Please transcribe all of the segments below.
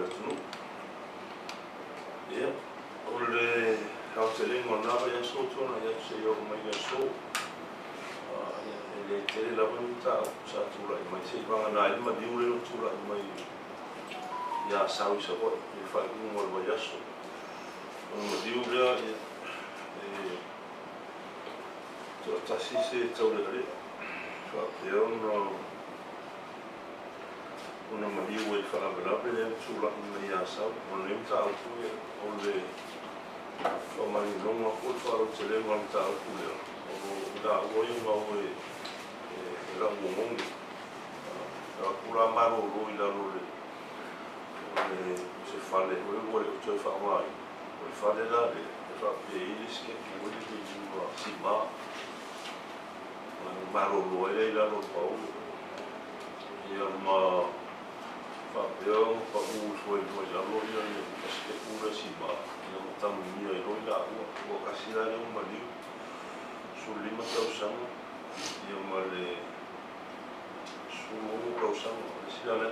atunuu. Ia, o le aotelega o lena vaiaso ua tuanai atu seia oo mai le aso, e le tele lava ni mataupu sa tulai mai seivagana ai le maliu lea na tulai mai i Asau i Savaii i le faaiuga o le vaiaso. O le maliu lea, e toatasi se taulealea faapea ona maliu ai i le faalavelave lea na tulai mai i Asau. O lenei mataupu, o le faamaninoga po o le faalautelega o le mataupu lea, o i laua ia maua e lauogogi. O la malolo i lalo o se fale foi ua le o toe faaaogaina. O le fale la lea, e faapea i le sikepu foi lele i luga sima. Malolo ai lea i lalo o le paolo. Ia ma faapea ona pau ifo ai i lalo ia le sikepu lea sima, ia ma tanumia ai loa i laua. Ua tasi la lea ua maliu, 15 tausaga, ia ma le 16 tausaga, o le isi la lea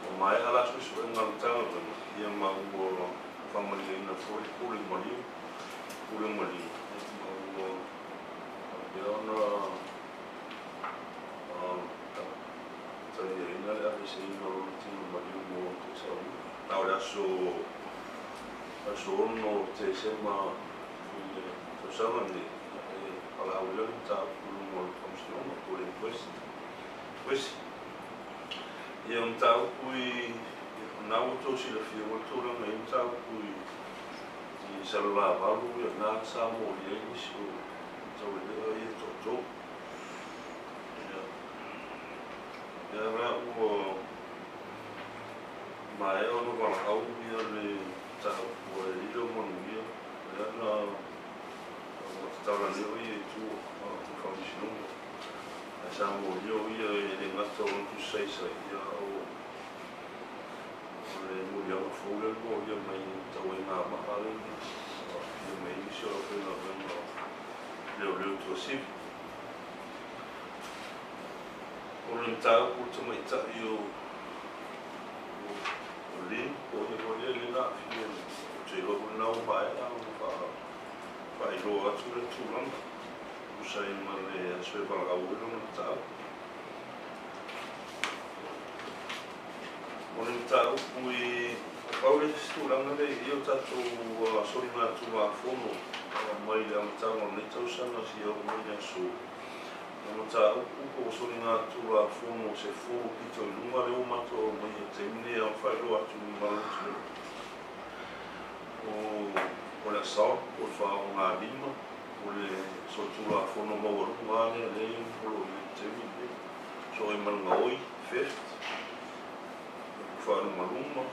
ua maea la suesuega a le Matagaluega, ia ma ua faamalieina foi le pule maliu, ma ua faapea ona taliaina le aveeseina o lona tino maliu mo ona toesauina. A o le aso 6 Tesema i le tausaga lenei, e valaauina le mataupu i luga o le Faamasinoga po o le inquest. Ia, o mataupu i na ua outou silafia foi le tulaga i mataupu i Salelavalu, ia na sa molia ai nisi o taulealea ia e toatolu. Ia, lea la ua maea ona valaau ia le mataupu a le alii lea o Manuia, lea na ua tatala nei o ia i tua o le Faamasinoga. Ae sa molia o ia e le gata o lona tusi saisai, ia o le moliaga fou lea na molia mai tauaiga maa lea na aafia mai ai nisi o le aufaigaluega leoleo i Tuasivi. O le mataupu i le tamaitai o Lin, po o ia foi lea na aafia, ou te iloa foi lena ua maea ona faailoa atu le tulaga tusa ai ma le aso e valaau ai lona mataupu. O le mataupu i pau le isi tulaga lea i o tatou soligatulafono mai le amataga o lenei tausaga seia oo mai le aso. O mataupu po o soligatulafono se 10 pito i luga lea ua matou aumaia i le taimi lenei e faailoa atu i le mamalu o le atunuu. O le assault po o le faaaogalima, o le solitulafono maualuga lea lea o lo o i ai i le taimi lenei. So ai ma le gaoi, theft, faalumaluma,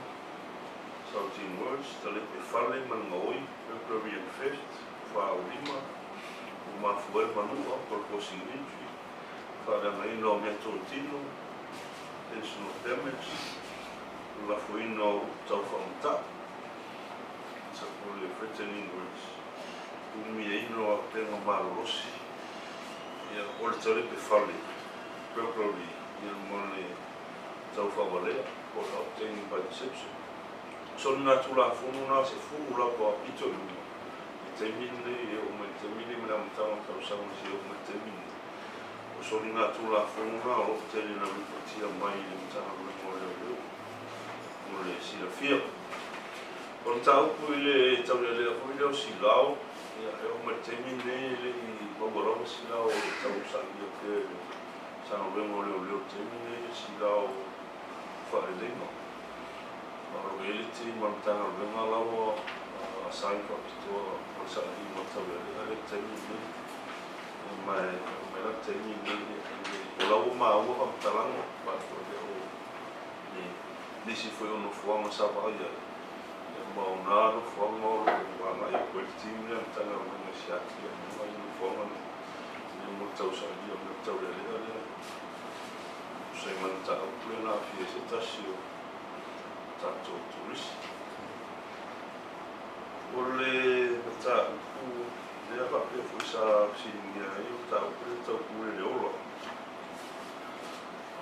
insulting words, talepe fale ma le gaoi, burglary and theft, faaulima, ua mafua ai le manua po o le causing injury, faaleagaina o meatotino, intentional damage, lafoina o upu taufaamatau, o le threatening words, umiaina o auupega malolosi, ia, o le talepe fale, burglary, ia ma le taufaavalea po o le obtaining by deception. Soligatulafono na se 10 lava pito i luga i le taimi lenei e oo mai le taimi lenei mai le amataga o le tausaga seia oo mai le taimi lenei. O soligatulafono na o lo o tele na ripotia mai i le Matagaluega o Leoleo mo le silafia. O le mataupu i le taulealea foi lea o Silao, ia, e oo mai le taimi lenei e le i maua lava Silao, o lo o tausaili pea i le Matagaluega o Leoleo i le taimi lenei Silao faaleleiga. Ma o lo o i ai le team a le Matagaluega la ua assign faapitoa mo le sailiga o le taulealea lea i le taimi lenei. Ma e oo mai la le taimi lenei, o la ua maua faamatalaga, ma o le o nisi foi o nofoaga sa vaaia ai, ma o na nofoaga o lo o agai atu ai le team lea a le Matagaluega e siaki uma i nofoaga nei mo le tausailia o mea taulealea lea. Tusa ai ma le mataupu lea na aafia ai se tasi o tatou turisi. O le mataupu lea faapea foi sa fesiligia ai o mataupu lea tau pule le ola.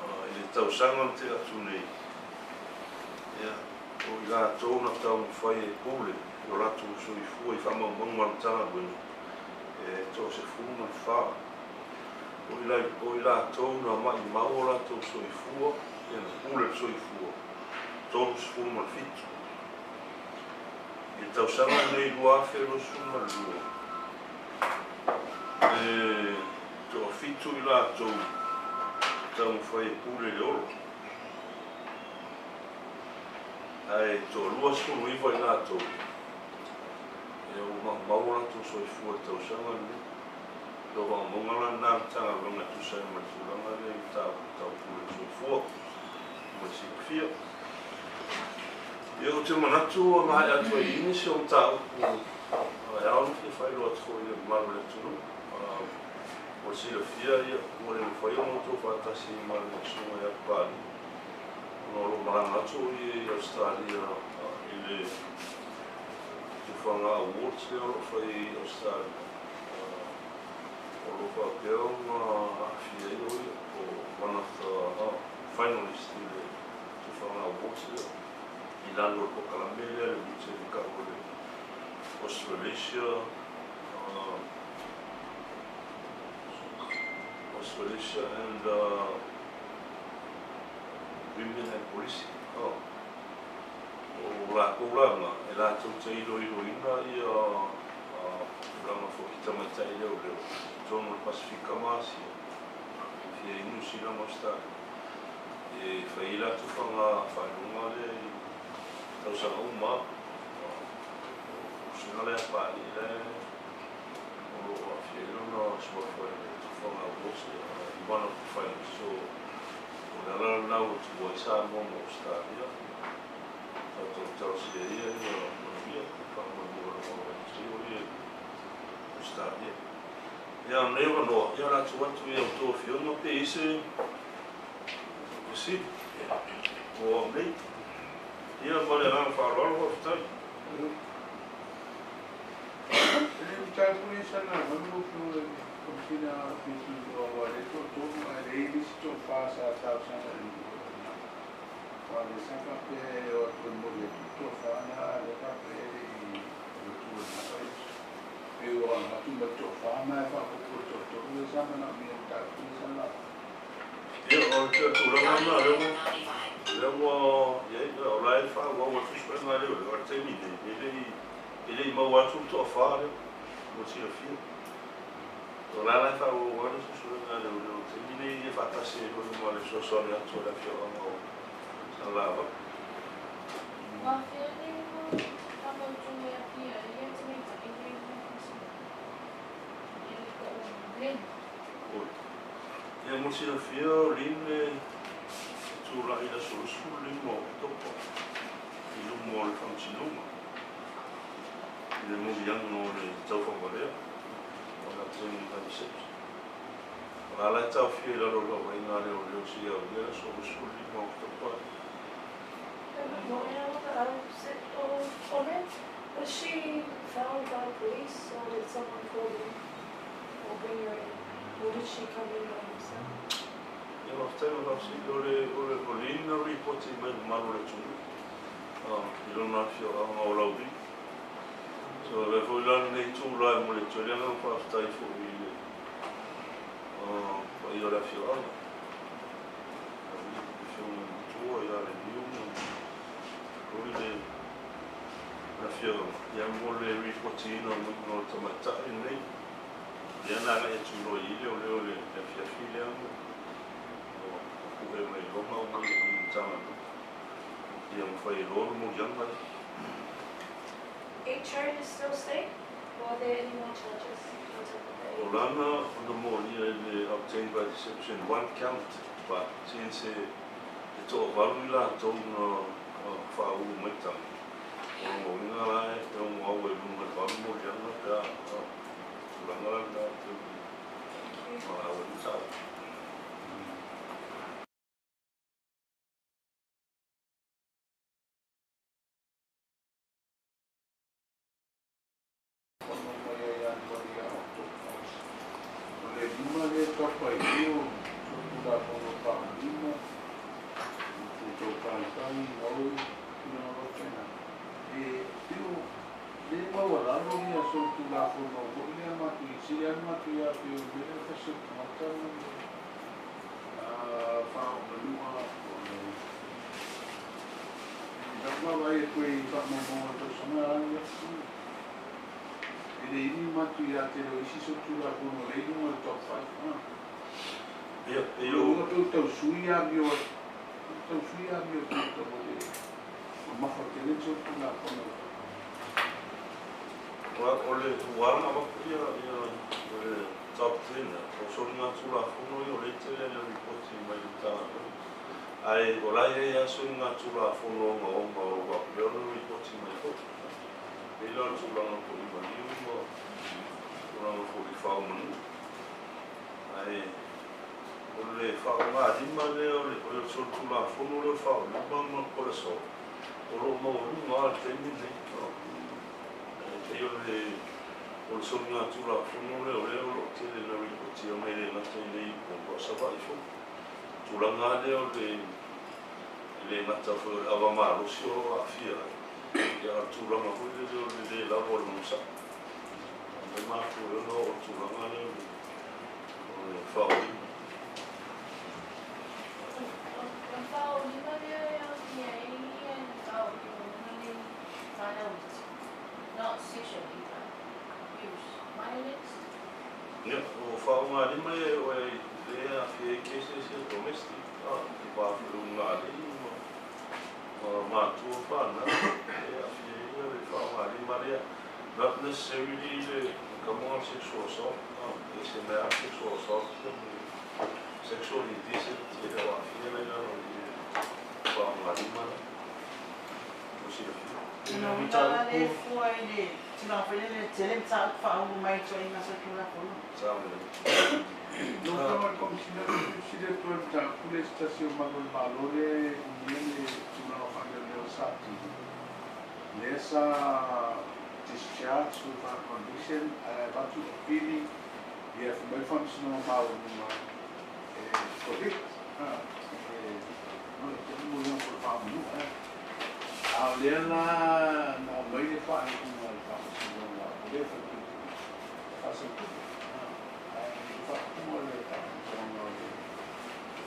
I le tausaga na tea atu nei, latou na taumafai e pule i o latou soifua i faamaumauga a le Matagaluega e 14. O i latou na maimau o latou soifua, ia na pule le soifua, 37. I le tausaga lenei 2022, e 7 i latou taumafai e pule i le olo. Ae 29 i latou e ua maumau o latou soifua i le tausaga lenei. O faamaumauga la lena a le Matagaluega e tusa ai ma le tulaga lea i mataupu tau pule i le soifua mo le silafia. Ia, ou te manatu ua maea atu ai i i nisi o mataupu e ao ona fia faailoa atu foi i le mamalu o le atunuu. Mo le silafia, ia, ua le mafai ona outou faatasi ma le susuga ia Papalii, ona o lo o malaga atu o ia i Ausetalia i le Tufaga Awards lea o lo o fai i Ausetalia. O lo o faapea ona aafia ai o ia, o one of the finalists i le Tufaga Awards lea i lalo o le polokalame lea le WITSEN e tau o le Australasia and Women and Policy. O lakou la e latou te iloiloina ia tulaga foi i tamaitai leoleo i totonu o le Pasefika ma Asia, fia i Niu Sila ma Ausetalia. E fai ai la tufaga faailoga lea i tausaga uma. O susuga lea Papalii lea o lo o aafia ai lona suafa i le Tufaga Awards lea, i one of the finalists. So, o le ala lena ua tuua ai Samoa ma Ausetalia. Tatou talosia ia ia manuia, faamoemoe o lo o o ia i Ausetalia. Ia, o lenei avanoa, ia o le a tuu atu i a outou afioga pe i ai se fesili mo au nei. Ia, ma le agaga faaaloalo, faafetai. E le mataupu lenei sa naunau lau Afioga i le Komesina filifili aua o lea e toatolu ae leai nisi toafa sa talosaga i le aua o lea sa faapea e o atu e momoli atu le toafa lena, a o lea faapea e le i avatua i lena vaiaso. Pei ua avatu ma le toafa ma e faaopoopo i le toatolu lea sa manaomia i le mataupu lea sa laga. Ia, o le tulaga lena lea ua i ai, o la e faaauau ai le suesuega a leoleo. O le taimi nei, e le i maua atu le toafa lea mo le silafia. O la e faaauau ai le suesuega a leoleo i le taimi nei, ia faatasi ai foi ma le fesoasoani atu a le afioaga o Salelavalu. Ua afea le faamautu e aafia ai ia tamaitai nei le Komesina. Ia le tau Lin. Oi. Ia, mo le silafia, o Lin e tulai i le aso 25 o Oketopa i luma o le faamasinoga i le moliaga o le taufaavalea o obtaining by deception. O la e taofia i lalo o le vaavaiga a leoleo seia aulia le aso 25 o Oketopa. On it, was she found by police or did someone call in or bring her in? Or did she come in by herself? Ia, faafetai mo faafesili. O Lin na ripoti mai mamalu o le atunuu i lona afioaga o Laulii. So, le foi la lenei itula e momoli atu ai le agaga faafetai foi i le paia o le afioaga. Laulii, le afioga i le matua ia Leniu ma foi le afioaga ia mo le ripotiina mai o le tamaitai lenei. Lea na agai atu loa i ai leoleo i le afiafi lea ma pue mai loa ma aumai i le Matagaluega. Ia mafai ai loa ona moliaga ia. 8 charges still stay? Or are there any more charges on top of the O 8? lana ona molia i le obtain by deception one count, but since e 8 i latou na faaulu mai taga, o lona uiga la e ono au ai luga i le valu moliaga pe a tulaga la lena Thank you. ma au ai mataupu. Fono mai ai Ianuari ia Oketopa. O le lima lea tapa i i o Tulafono Faaulima, i tou taitai oi, tulaga faapena. Tulafono foi lea matu i sili anu matu ia pe o mea fasi o tagata ma le faaomanua o le lau vaavaai atu ai i faamaumauga o tausaga alu e le ini matu ia te le o isi so Tulafono o lea i luga o le top 5. Ia, e O o lona uiga pe ua tausui amio ai, tausui amio ai tau o le mamafa tele so Tulafono. O le uala avatu ia ia o le top 10 o soliga Tulafono ia o lea e tele le ripoti mai le Matagaluega. Ae o la e i ai lava soliga Tulafono ogaoga o lo o faapea ona ripoti mai foi. E pei la o le tulaga foi i maliu ma tulaga foi i faomanua. Ae o le faaaogalima lea o le o le solitulafono lea o le faaolima ma le koleso o lo o maualuga lava i le taimi lenei. E pei o le o le soligatulafono lea o lea o lo o tele ina ripotia mai e le gata i inei i Upolu a o Savaii foi. Tulaga lava lea o le e le gata foi o le ava malosi o lo o aafia ai, ia a o le tulaga foi lele o le lē lava o le onosai. O le mafua ai ona oo i le tulaga lea o le faaolima. O le faaolima lea e aofia ai le faaolima uma nei fanau iti, not sexually but abuse, violence. Ia, o faaaogalima ia e oo ai lea e aafia ai cases ia domestic, i va foi o ugalii ma matua fanau e aafia ai le faaaogalima lea. Not necessarily le kama o le sexual assault, e ese mai lava le sexual assault ma le sexual indecent e le o aafia la i lalo o le faaaogalima lea mo silafia. O lona uiga la lea e fua i le tulaga foi lele e tele mataupu faaulu mai i ituaiga solitulafono. Sa mea. Lau Afioga i le Komesina, ou te fesili atu ai i le mataupu lea i se tasi o malu o le Malo lea e umia le tulaga faaleoleo sa tino, lea sa discharge without conviction ae avatu apili, ia fai mai le Faamasinoga Maualuga e convict e no te moliga po o le faamanua. A o lea la na aumai le faaiuga a le Faamasinoga o lea falepuipui e faasautupe ae le i faaupuga le faamatalaga o le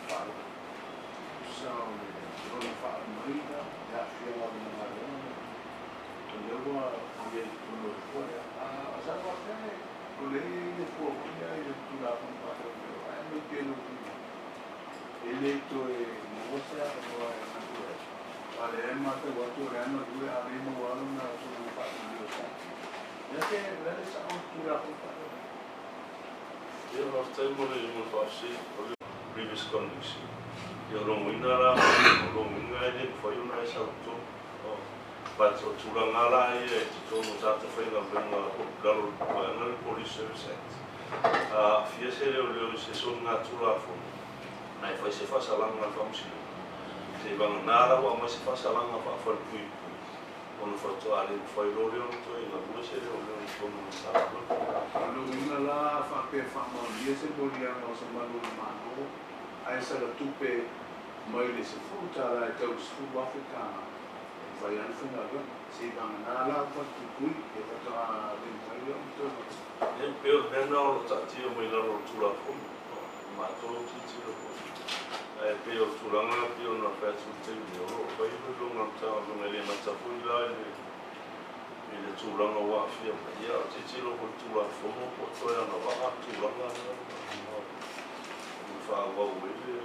faausa o le lona faauigaina le aafiaga o lona galuega o lea ua i ai i totonu o le fua lea. A sa faapea o lea e i ai le fua foi lea i le Tulafono Faaleoleo ae aumai pea i lou lima e le toe maua se avanoa e galue ai. A o lea e matau atu o lea e galue a o lea e maua lava lona tulaga faaleoleo sa lea pe o le a le sao o le Tulafono Faaleoleo? Ia, faafetai mo le faafesili. O le previous conviction. Ia, o lona uiga la, o lona uiga e le mafai ona e sau i totonu. But o tulaga la ia i totonu o tagata faigaluega o lalo o le vaega o le Police Service Act. A aafia se leoleo i se soligatulafono ae fai se faasalaga a le Faamasinoga, seivagana la ua aumai se faasalaga faafalepuipui ona faatoa le mafai loa lea ona toe galue se leoleo i totonu o le Matagaluega. O le uiga la a faapea e faamaonia se moliaga o se malu o le Malo ae sala tupe mai le $10 e tau i le $10,000 e mafai lava ona faigaluega, seivagana la ua falepuipui e faatoa le mafai lea ona toe galue. Ia, pei o le mea lena o lo o taatia mai lalo o le Tulafono, matou tilotilo foi. Ae pei o le tulaga e pei ona fai atu i le taimi nei, o lo o fai iloiloga a le Matagaluega e le gata foi la i le i le tulaga ua aafia mai, ia a o tilotilo foi i le Tulafono po o toe agavaa le tulaga lea ona faaauau ai le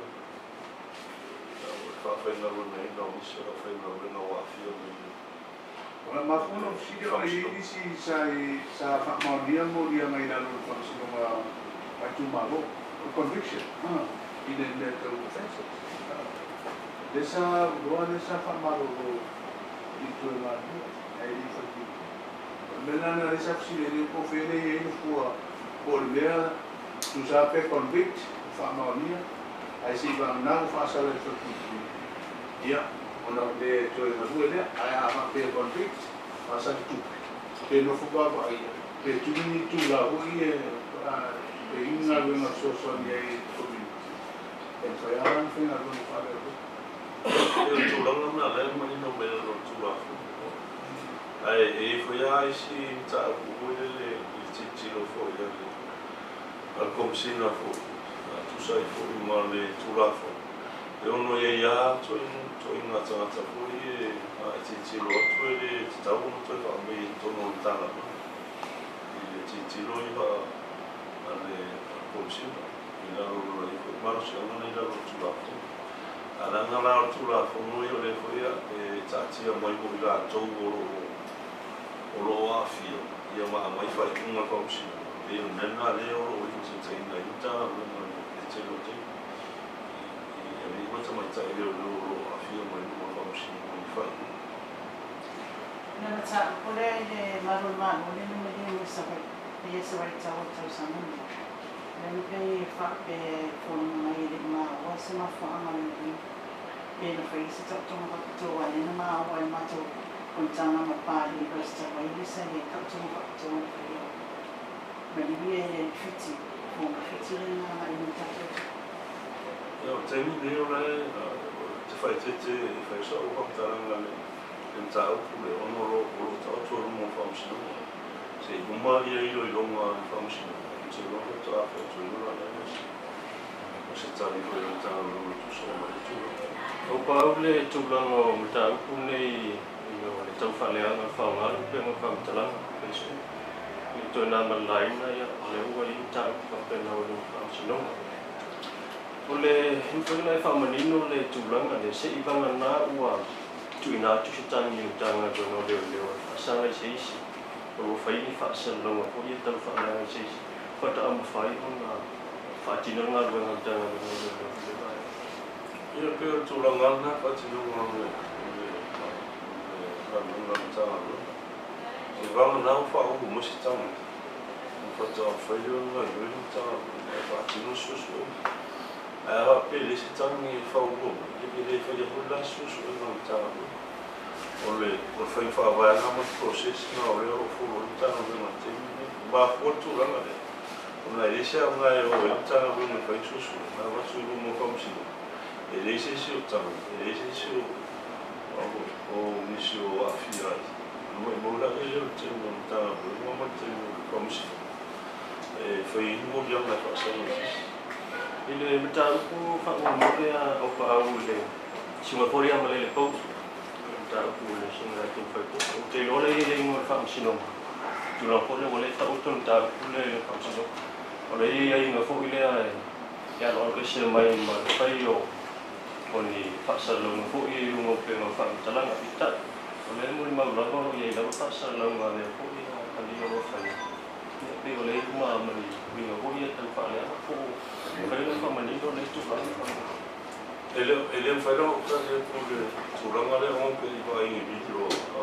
faafaigaluegaina o nisi o le aufaigaluega ua aafia mai i le O le mafua ona ou fesili ona e i ai nisi sa sa faamaonia moliaga i lalo o le Faamasinoga a Itumalo, o le conviction i le mea tau offences. Lea sa ou iloa lea sa faamalolo i toe galulue ae le i falepuipui. O le mea lena lea sa fesili ai po o fea lea e i ai le fua po o le mea tusa pe convict ua faamaonia ae se i vagana ua faasala i le falepuipui ia ona le toe galue lea ae a faapea convict faasala tupe pe nofo vaavaaia pe tuli ni itula foi e pe i ai ni galuega fesoasoani ai i le community e mafai lava ona faigaluega faaleoleo. E o le tulaga lena o lea e manino mai lalo o le Tulafono. Ae e i ai foi lava isi mataupu foi lele tilotilo fo'i a le a le Komesina fo'i a tusa ai fo'i ma le Tulafono e ono i ai lava toaiga tagata fo'i e a e tilotilo atu e lē tatau ona toe fa'aumai i totonu o le Matagaluega i le tilotilo ia a le Komesina i lalo o lona ia fo'i malosi'aga lea i lalo o le Tulafono. Ae leaga la o le Tulafono ia o lea foi e ta'atia mai mo i latou o lo'o a'afia ia ma aumai fa'ai'uga a le Faamasinoga pei o le mea lena lea o lo'o limataitaiina ai le Matagaluega i le tele o taimi i alii ma tamaita'i leoleo o lo'o a'afia mai luma o le Faamasinoga i fa'ai'uga. Le mataupu lea i le malu o le Malo lea na malie mai Savaii e ia Savaii tau o le tausaga nei. Lea na pei e faapea e foliga mai e le'i maua se mafuaaga o le maliu pe na faia se taotoga faapitoa lea na maua e matou fonotaga ma Papalii i Vaiaso talu ai le sa i ai taotoga faapitoa na faia o maliu ia e le alifiti fofoga fiti lea na agai mai tatou atunuu. Ia o le taimi lenei o lae te faaeteete e fai sa'u faamatalaga le mataupu lea ona o lo'o taoto i luma o le Faamasinoga se'i uma ia iloiloga a le Faamasinoga ou te iloa faatoa atoa atu ai loa lea o se tali foi a le Matagaluega e tusa ai ma lea tulaga. O pau le tulaga o mataupu nei ina o le taufaaleaga o le faaaoga le upega o faamatalaga Facebook i le toe na ma le laina ia o lea ua i ai mataupu faapena ua i luma o le Faamasinoga. O le mafai ona e faamanino le tulaga lea se'i vagana ua tuuina atu se tagi i le Matagaluega o Leoleo e faasaga i se isi o lo o fai ni faasalalauga foi ia taufaaleaga i se isi faatoa mafai ona faatino le galuega a le Matagaluega o Leoleo i lea vaega. Ia pei o le tulaga lava lena faatinoga o le galuega a le Matagaluega. Se vagana ua faaulu mai se tagata ona faatoa mafai lea ona gaoioi le Matagaluega e faatino se suesuega. Ae a faapea e leai se tagi e faaulua mai, ia e le faia foi la se suesuega a le Matagaluega. O le faiga faavae lena ma le process lena o lea o lo o follow ai le Matagaluega i le taimi lenei. E mafua le tulaga lea ona e leai se aoga e o ai le Matagaluega e fai ni suesuega ae avatu i luma o le Faamasinoga e leai se isi o tagi, e leai se isi o nisi o a'afia ai. Ona maʻimau laia lea o le taimi o le Matagaluega ma le taimi o le Faamasinoga e fai ai ni moliaga e faasaga i se isi. I le mataupu faamuamua lea Aupaau i le susuga foi lea Malele Post i le mataupu i le susuga ia Ken Faipoko. Ou te iloa lea e i ai aiaiga o le Faamasinoga tulaga foi lea ua le taoto le mataupu lea i le Faamasinoga. O lea e i ai aiaiga foi lea e aloalo ese mai ma le fai o ni faasalalauga foi i luga o upega o faamatalaga. Peitai, o lea e molimau lava o lo o i ai lava faasalalauga a lea foi alii o lo o faia. Ia pei o lea i luma ma ni uiga foi ia taufaaleaga po o mafai ona faamanino lea tulaga faamolemole. E le mafai ona ou tali atu i le tulaga lea ona pe i vaai i video a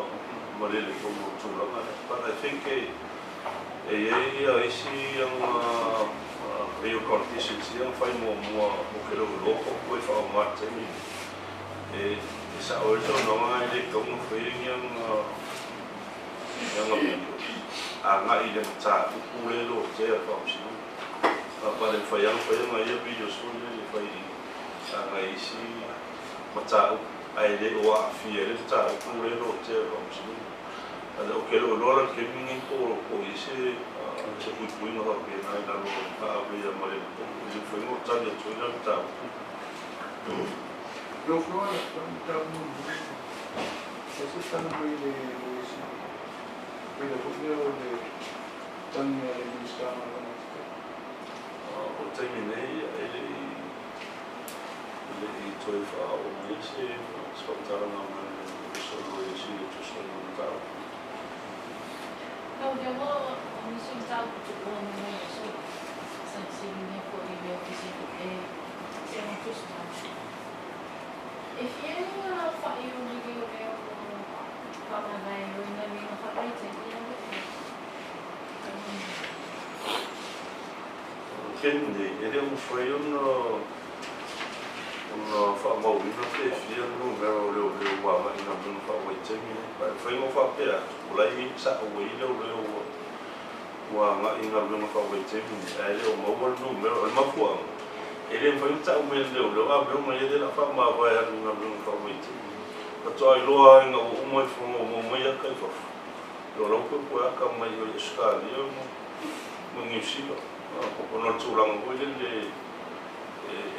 Malele tonu o le tulaga lea. But I think e i ai ia isi aga pei o conditions ia na fai muamua mo ke lou iloa po o toe faaaoga i le taimi lenei. E sa'o ai le saunoaga e le tatau ona faia ni aga videos aga'i i le mataupu lea e lotea e le Faamasinoga. Pa le mafai lava ona fai aga ia videos foi lele e fai agai i isi mataupu ae le o a'afia ai le mataupu lea e lotea e le Faamasinoga. Ou te le o iloa la i le taimi lenei po o i ai se puipuiga faapena i lalo o le ave ia Malele e le mafai ona ou tali atu ai la mataupu. Lau Afioga, o le mataupu mulimuli, e se tala mai le isi pei foi lea o le tagi a le Minisita o Galuega Tetele. O le taimi nei e le'i toe faaoo mai se faamatalaga mai le Ofisa o le Loia Sili e tusa ai ma le mataupu. Lau Afioga, o nisi o mataupu tuua mai mai aso sa fesiligia foi i le Ofisa e se ona tusi mai. E fia ia aofa'i o ni leoleo o lo o faamavae i galuega faavaitaimi lau Afioga? O le taimi nei e le o mafai ona faamauina pe fia le numera o leoleo ua agai i galuega faavaitaimi nei. Ae mafai ona ou faapea atu o la e i ai sa'o ua i ai leoleo ua agai i galuega faavaitaimi nei ae le o maua le numera. O le mafuaaga e le mafai ona ta'u mai e le leoleo a mea mai ai lea o le a faamavae e alu i galuega faavaitaimi. Faatoa iloa ai ina ua uma ifo ua maua mai aka i fafo o la ua puepue aka mai o i Ausetalia ma ma Niu Sila. Ona o le tulaga foi lele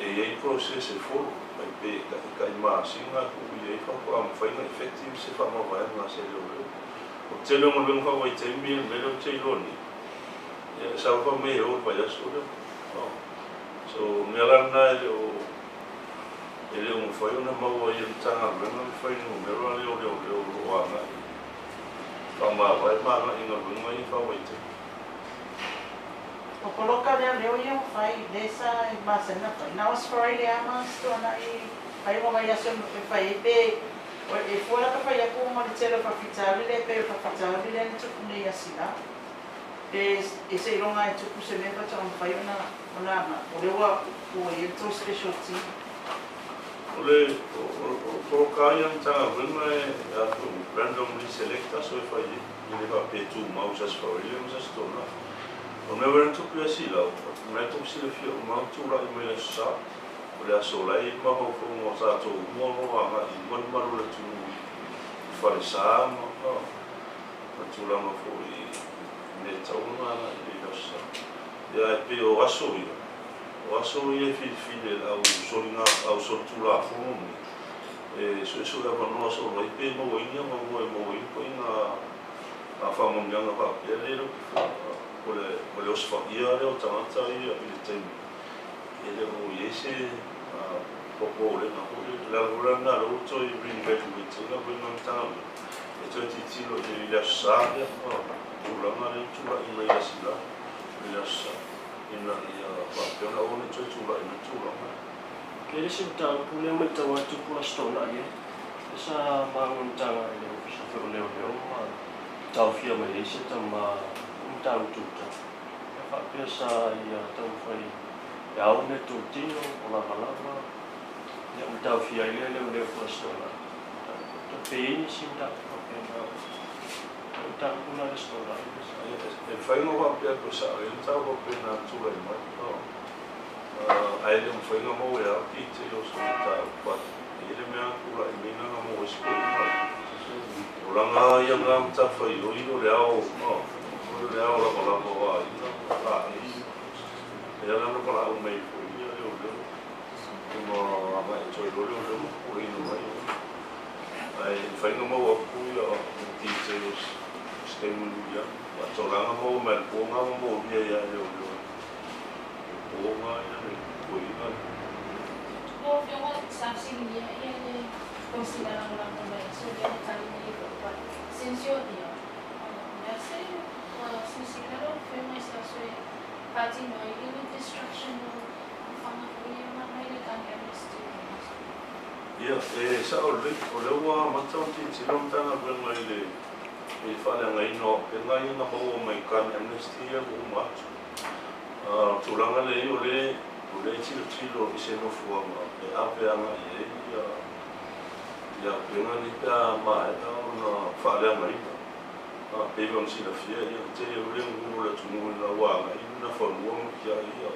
e i ai process e follow, ai pe tai masina tuu i ai faatoa mafai ona effective se faamavaega a se leoleo. O le tele o galuega faavaitaimi ia le mea lea ou te iloa nei, ia e sau fai mai e o i le vaiaso lea. So o le mea la lena e le o e le o mafai ona maua ai e le Matagaluega le fuainumera lea o leoleo o lo o agai faamavae ma agai i galuega ia faavaitaimi. O poloka lea leo ia ua fai, lea sa e masani ona fai. Na o Australia ma se tuanai ai ua vaiaso e fai ai pe e fua la ka fai atu ona o le tele o faafitauli lea e pei o le faafitauli lea na tupu nei i Asilau. Pe e seiloga e tupu se mea faatoa mafai ona ona agai. O lea ua ua i ai le tou special team. O le poloka ia a le Matagaluega e randomly select aso e fai ai, e le faapea e tumau i se Aso Faraile ma se Aso Toonai. O le mea foi na tupu ia Silau, o lena e tou silafia uma na tulai mai le Aso Sa, o le aso la e i ai mafaufauga o tatou uma o lo o agai i malumalu o le atunuu i falesa ma tulaga foi i mea e tatau ona agai i ai i le Aso Sa. Ia ae pei o aso ia, o aso ia e filifili e le au soliga, au solitulafono nei, e suesue avanoa solo ai pe maua ai ni avanoa e maua ai ni ituaiga faamanuiaga faapea lea e le o te fua. O le osofaia lea o tagata ia i le taimi e le o i ai se popolega foi lele. O le ala foi la lena o lea ua toe re-evaluate ai galuega a le Matagaluega e toe tilotilo i le Aso Sa lea, tulaga lea na tulai mai ia Silau i le Aso Sa, ina ia faapea ona aua ne i toe tulai mai le tulaga lea. Ke le isi mataupu lea e matau atu po o Aso Toonai e sa magogotaga i le Ofisa foi o Leoleo ma taofia mai ai se tama o mataupu tuta e faapea sa ia taumafai e ao mea totino o lavalava ia ma taofia ai lea leoleo po o Aso Toonai. Pe i ai nisi mataupu faapena o mataupu na i le Aso Toonai. E mafai ona faapea atu e sao ai le mataupu faapena na tulai mai, ae le o mafai ona maua e ao details o le mataupu, but e i ai le mea na tulai mai na na maua ai se toeaina. O lana ia na matafaioi o le ao, o le ao lavalava o aiga ma laei, lea la na valaau mai ai foi ia leoleo ona agai atu ai loa leoleo ma puleina mai. Ae mafai ona maua atu ia details se taimi mulimuli ane. Faatolaga maua mai le po na ma molia ia leoleo le po na ia le toeaina lea. Lau Afioga sa fesiligia ia le Konsila Lagolago mai aso lea na tali mai ai foi, but since you're here, mea se ua silasila lau Afioga i se aso e faatino ai le destruction o faga foi ia ma aumai le gun amnesty i le aso. Ia, e sao lelei, o lea ua amata ona tilotilo le Matagaluega i le i le faaleagaina o auupega ia na maua mai gun amnesty ia ua uma atu. O le tulaga lea i ai, o lea o lea e tilotilo i se nofoaga e ave agai i ai ia auupega nei pe a maea ona faaleagaina. Pei ona silafia, ia, e tele foi le gagulu o le atunuu ina ua agai i Nafanua ma tiai ia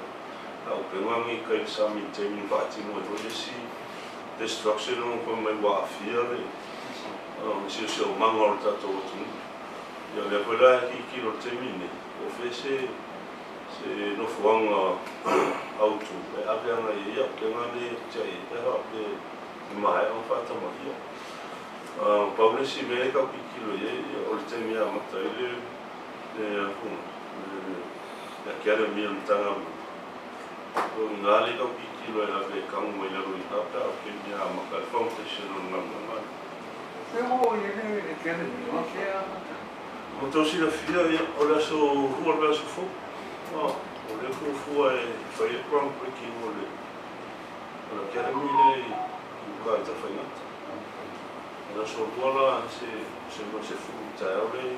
auupega nei i tai i le sami i le taimi na faatino ai foi le isi destruction ona fai mai ua aafia le siosiomaga o le tatou atunuu. Ia, o lea foi la e tilotilo i le taimi lenei, po o fea se nofoaga autu e ave agai i ai auupega nei e tiai ai pe a faapea e maea ona faatamaia. Pau le isi mea e tau tilotilo i ai, o le taimi e amata ai le le academy a le Matagaluega. O i ina lea e tau tilotilo e ave e tagu mai lalo i ina pe a o taimi e amata ai le foundation o le galuega lea. O fea ua oo i ai le academy? O afea e amata ai? Mo tou silafia, ia, o le aso 2 o le vaiaso fou, o lea e fuafua e fai ai le ground breaking o le academy lea i uka i Tafaigata. O le aso 2 la se 10 i le taeao lea,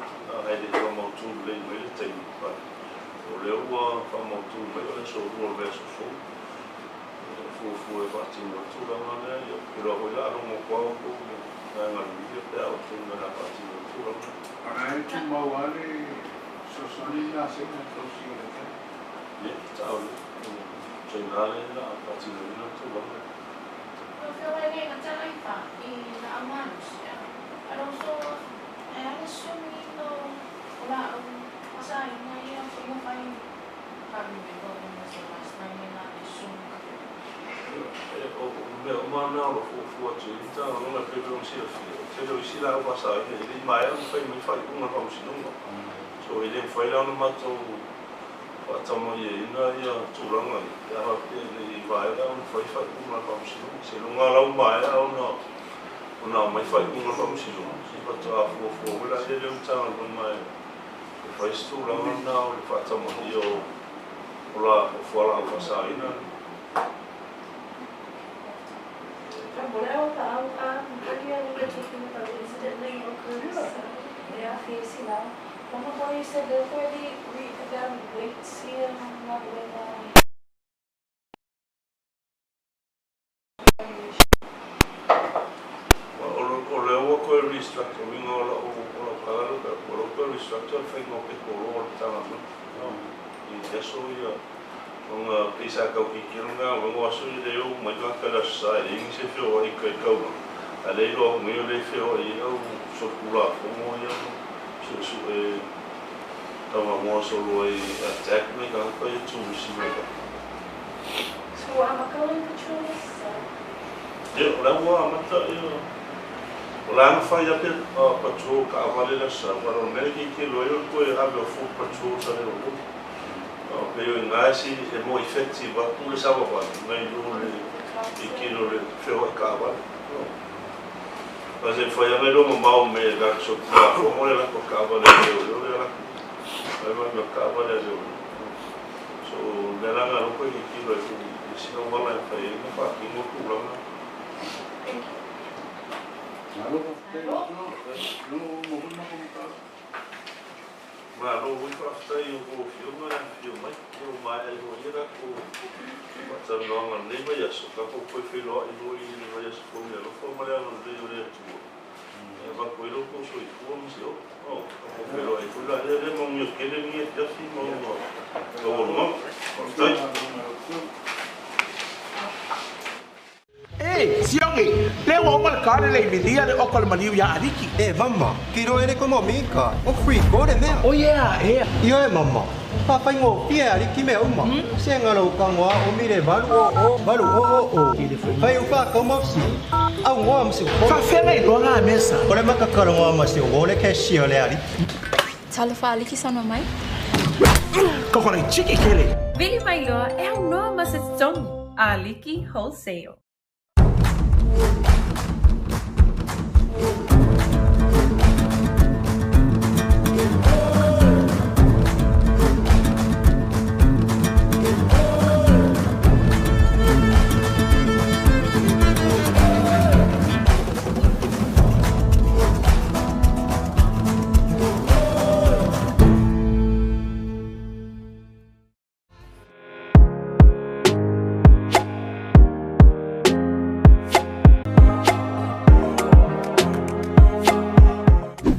ae le i faamautu lelei mai le taimi, but o lea ua faamautu mai o le aso 2 o le vaiaso fou e fuafua e faatino ai le tulaga lea. Ia, ou te iloa foi o le a logo atu lava outou i le vaega o le media pe a oo i le taimi o le a faatino ai le tulaga lea. O la e tumau lava le fesoasoani lena a Saina e tausia o le academy. Ia, sao lelei, o Saina lea o le a faatinoina le tulaga lea. Lau Afioga e le gata ai fa i laau malosi, and also e a le susugiina o laau faasāina ia faiga fai mea uma na o lo fuafua atu i le Matagaluega e pei foi ona silafia, o le tele o isi laau faasaina e le i maea ona fai mai faaiuga a le Faamasinoga. So e le mafai la ona matou faatamaiaina ia tulaga ia pe a faapea e le i maea ona fai faaiuga a le Faamasinoga. Seiloga lava la ua maea ona aumai faaiuga a le Faamasinoga, ia faatoa fuafua foi la lea e le Matagaluega e fai se tulaga lena o le faatamaia o la o fualaau faasaina. Um, earlier we were talking about the incident in One you said wait O le ua koe restructure uiga o lau tala lea o lea ua toe restructure le faiga o pepa o lo o le Matagaluega i aso ia ona pei sa tau tilotilo le galuega o aso ia lea e o uma ai tagata i le Aso Sa e leai nisi e feoai i tai i taulaga a o lea e iloa atu nei o lea e feoai ai au solitulafono ia ma suesue talanoa solo ai attack nai tagata ia turisi mai fafo. So ua amata oi patrols? Ia, o la ua amata ia, o la na fai lava pe patrol taavale le Aso Sa, aua o le mea lea e tilotilo ai o le toe ave o foot patrols a le o pei o i ina e more effective atu le savavali nai lo le tilotilo i le feoai taavale. Aua se mafai lava ona iloa mamao me latou solitulafono le latou taavale a leoleo le latou ai ma le taavale a leoleo. So o le mea la lena o lea ua toe tilotilo ai foi i isi auala e mafai ai ona faatino tulaga. Thank you. Malo faafetai lau Afioga. Logo ua uma foi le matou mataupu. Malo foi faafetai i a outou afioga le afifio mai. Ia ua maea ai loa ia tatou faatalanoaga i lenei vaiaso. Tatou toe feiloai loa i le vaiaso fou i le alofa ma le agalelei o le Atua e avatu ai lo outou soifua ma se ola. Tatou feiloai ai foi laia lea manuia tele lenei afiafi ma ona taualumaga. Faafetai. E, Siogi, lea ua uma le kale le i milia le oka o le maliu iā Aliki. E mama, kilo ele ko momika, o free ko le mea. O yeah, ea. Ioe mama, faafaigofie e Aliki mea uma. Se ga lou tago a umi le 8 0 8 0 0. Fai u faakau ma fesili, au ngoa ma si upolu. Faafefea na iloa ga mea sa? O le makakaloga ma si uo le cashier le Aliki. Talofa Aliki saunoa mai. Koko le tiki kele. Vili mai loa e aunoa ma se totogi. Aliki Wholesale.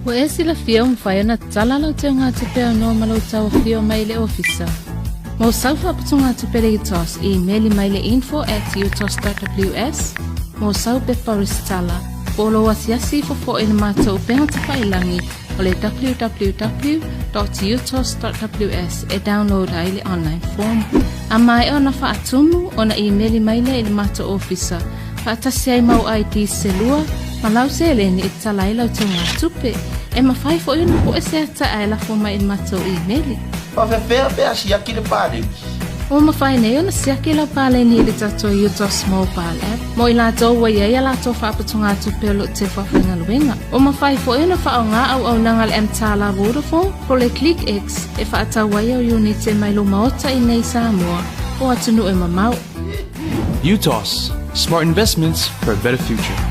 Ua e silafia ua mafai ona tatala lau teugatupe aunoa ma lou tauafio mai i le ofisa. Mo sau faaputugatupe le UTOS, imeli mai le info at utos.ws mo sau pepa resitala po o lou asiasi ifo foi i le matou upega tafailagi o le www.utos.ws e download ai le online form. A maea ona faatumu, ona imeli mai lea i le matou ofisa faatasi ai mau ID se lua ma lau seleni e tatala ai lau teugatupe. E mafai foi ona po'e se ata ae lafo mai i le matou imeli. Faafefea pe a siaki le paleni? Ua mafai nei ona siaki lau paleni i le tatou UTOS Mobile App mo i latou ua i ai a latou faaputugatupe o lo o tefu faigaluega. Ua mafai foi ona faaaoga auaunaga a le mTALA Vodafone po o le ClickX e faatau ai au iunite mai lou maota i nei i Samoa o atunuu e mamao. UTOS, smart investments for a better future.